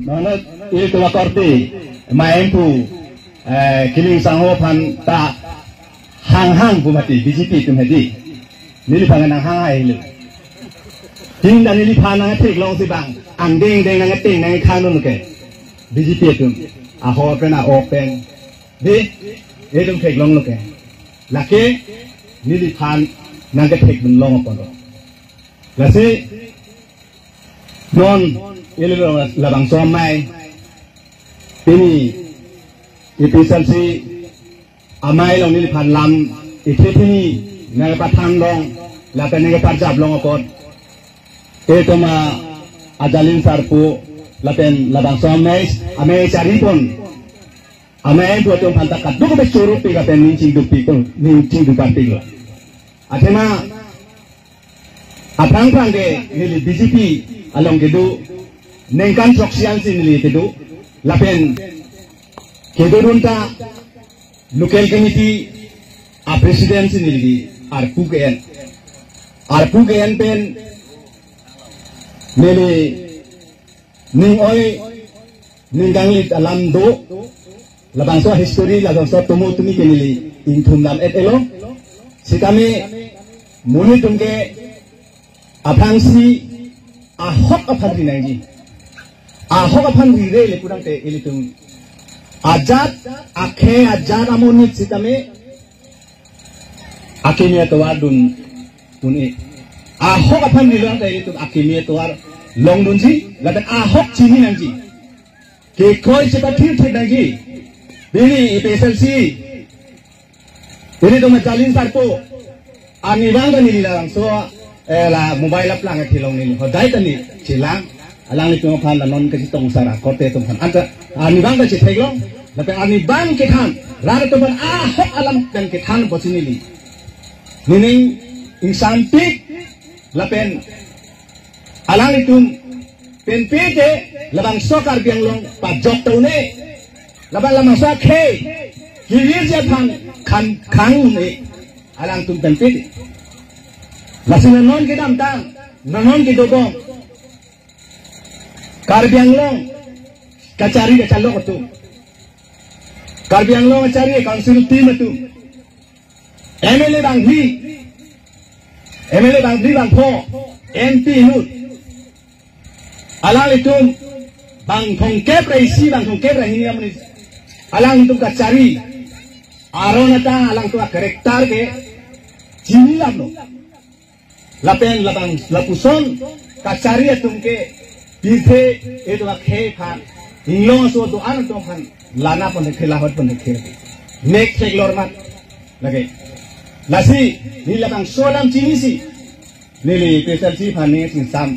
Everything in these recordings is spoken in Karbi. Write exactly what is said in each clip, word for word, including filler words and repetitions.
Nonot ilitum akorte, ma M P, eh, Killing Sangho aphan ta hanghang pu mati, B J P atum hedi. Neliphan nanghang hailu. Tin dan neliphan nangtheklongsi bang, angdeng deng nangteng nangkhanun ke. B J P atum, ahor pen a-ok pen. Di, itum theklonglo ke. Lake, neliphan nangketheklong apot. Lasi, non, ili labangso amei, pini, A P H L C amei along neliphan lam, ithi pini, nangpathan long, lapen nangparjap long apot. Itum a, Ajalin Sarpo, lapen labangso amei, amei charipon. Amei pu atum aphan ta kadokave choro pi lapen ning chingdup pi ko, ning chingdup parti ko. Athema, aphrang phrang ke neli B J P along kedo, ningkan throksi ansi neli kedo, lapen kedodun ta local committee a president si neli arpu ke-en. Arpu ke-en pen neli ning oi, ning kanglit alam do, labangso history, labangso tomo tumi ke neli ingthum lam et-elo. Sitame monit atum ke aphrangsi ahok aphan ri nangji. Ahok aphan rire le pudang te ilitum ajat, akhei ajat amonit sitame akimi atovar dun un-e. Ahok aphan rilong ta ilitum akimi atovar longdunji, lapen ahok chini nangji. Kekroi chepathir thek nangji. Pini A P H L C, ilitum Ajalin Sarpo, arnivang ta neli labangso, eh, la mobile aplang athilong neli hodai ta neli chelang. Alanglitum aphan la non kachetong sara korte atum aphan. Anta arnivang ta chetheklong, lapen arnivang kethan, rat atum aphan ahok alam pen kethan apotsi neli nening ingsampik, lapen alanglitum penpe te labangso Karbi Anglong pajok ta un-e, lapen labangso akhei, hirji aphan khang khang un-e, alangtum penpe te. Lasi non kedamtang, non kedobom, Karbi Anglong kachari kachalok atum, Karbi Anglong kachari council team atum, M L A bangphli, M L A bangphli bangpho, M P inut, alanglitum bang thomkep ra isi, bang thomkep ra hini amonit, alanglitum kachari aron ata alangtum a-character ke chini lamlo. Lapen labang lapuson kachari atum ke pithe, itum akhei aphan, inglong aso do-an atum aphan lana pon thekthe, lahot pon thekthe, mek theklor mat lake. Lasi neli labangso alam chinisi neli A P H L C aphan ning chingsam.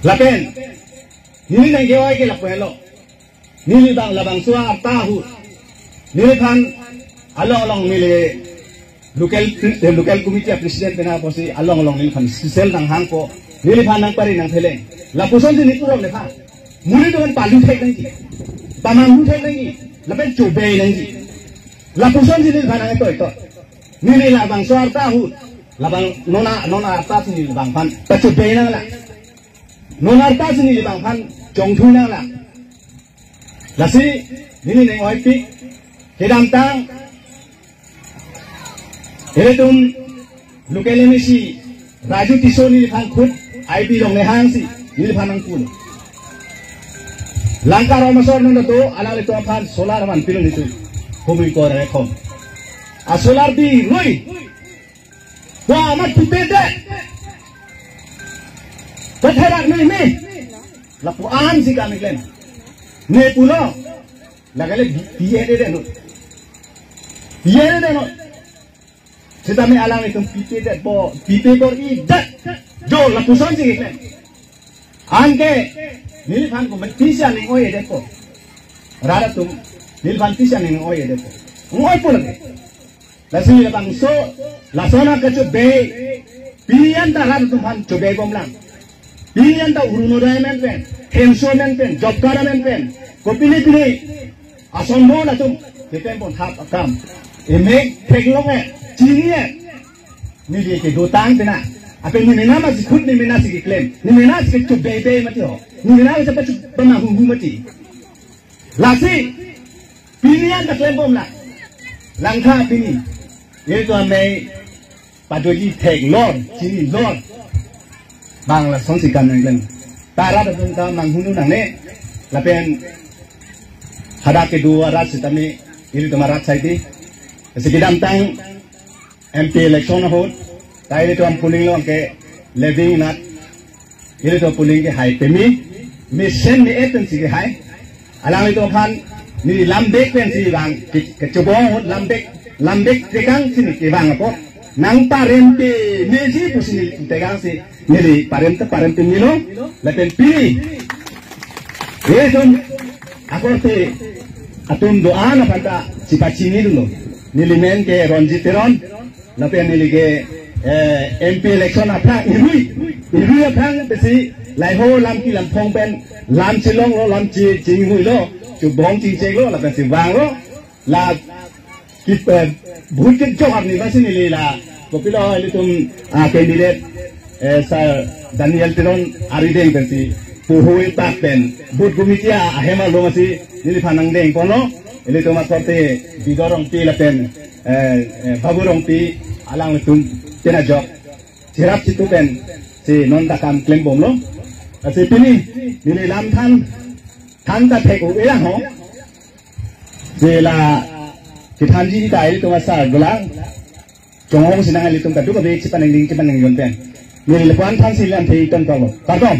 Lapen neli nangkevoi ke lapu helo. Neli bang labangso arta ahut, neliphan along along neli local pre-, eh, local committee a president pen apotsi along along neliphan special nanghangpo, neliphan nangpari nangpheleng. Lapusonsi neli purom nephan, monit atum aphan palu thek nangji, pamanghu thek nangji, lapen chobei nangji. Lapusonsi neliphan nangtoito. Neli labangso arta ahut, labang non a, non arta si neli bangphan pachobei nanglang, non arta si neli bangphan chongthui nanglang. Lasi neli ning oipik, kedamtang ilitum local M A C Raju Tisso neliphan khut I P along nehangsi neliphan nangpulo. Langkar omasor nang do, alanglitum aphan solar man pilon itu. Humi ko rekom. A solar di rui. Wa amat pipe det. Patherak meme. Lapu-an si kami klem. Ne pulo. Lagale pi-, piye de de no. Piye de de no. Sitame alanglitum pipe det bo, pipe bor-i det. Jo lapusonsi klem. Anke neliphan komat pisa ning oi-edetpo. Rat atum neliphan pisa ning oi-edetpo. Ning oipo lake. Lasi labangso, lason akachobei, pini an ta rat atum aphan chobei bomlang. Pini an ta Orunodoi amen pen, Hemso amen pen, job card amen pen, kopine pine asonbon atum kepen pon thap akam. Emek theklong e, chini e, neli kedotang pena. Ape ni mena ma si khut ni mena si keklem. Ni mena si kechup bebe mati ho. Ni mena si pachup pama huhu mati. Lasi, pini an ta klembom la. Langkha pini. Ilitum amei padoji thek lor, chini lor. Bang lasonsi kam nangklem. Ta rat atum ta manghunu nangne. Lapen hadak kedo arat sitame ilitum arat saiti. Lasi kedamtang M P election ahut, ta ilitum polling along ke leading nat, ilitum polling kehai pemi, mesen me-et pensi kehai. Alanglitum aphan neli lam bek pensi vang, ke, kechobong ahut lam bek, lam bek tekang si neli kevang apot. Nangparem pemeji pusi neli tekang si, neli parem ta parem pemelo, lapen pini. Ilitum akorte atum do-an aphan ta si pachinidunlo. Neli men ke Ronjit Teron, lapen neli ke, eh, M P election aphrang irui, irui aphrang pensi lahei ho lam ki lam phong pen lam chelonglo, lam che chinghuilo, chobong chingcheklo, lapensi vanglo, la ki, eh, vote kejok arni basi neli la, kopilo ilitum, ah, candidate, eh, Sir Daniel Teron arideng pensi puhui tak pen vote committee ahem arlo masi neliphan nangdengponlo. Ilitum akorte Bidor Rongpi lapen, eh, eh, Babu Rongpi alanglitum pen ajok cherap chitu pensi non ta kam klembomlo. Lasi pini neli lam than, than ta thek-o-e lang ho. Si la kethanji ta ilitum asar dolang. Chonghong sinang ilitum kadokave chipaningding chipaningjon pen. Neli lapu-an thansi lam thek-i ton kalo. Kardom.